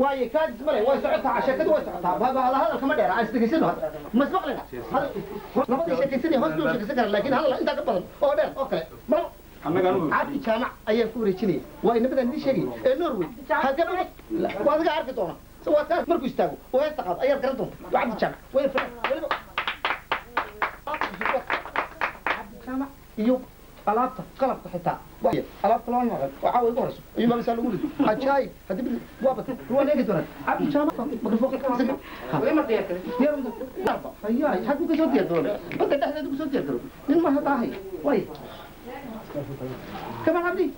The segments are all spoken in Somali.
Waaye kaadis male, way socotaa sheekadu, way socotaa. Hadalka ma dheera, aan isdhegaysano hadda. Ma ismaqlina? Labadii sheekaysanaya hoos bay u sheekaysan karaan, laakiin hadal intaa ka badan oo dheer oo kale ma. Cabdi Jaamac ayaan ku wareejinaya. Waa inamadaan idiin sheegay ee Norway. Halkee waa adiga arki doona? Waa kaas, markuu istaago oo heesta qaado ayaad garan doonta. Waa Cabdi Jaamac. Way weliba Cabdi Jaamac iyo alaabta, qalabka, xitaa alaabta loo maqan oo caawa igu horeyso iyo mabisaa lagu rido. Ajaayib, haddii waa batay, waan eegi doonaa. Cabdi Jaamac, mikrofoonka hayaay, xaguu kasoo diyaar garoobe? Badda dhexdeeda kusoo diyaar garoobe. Nin ma hadaahay way كمان عبدي.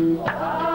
Oh,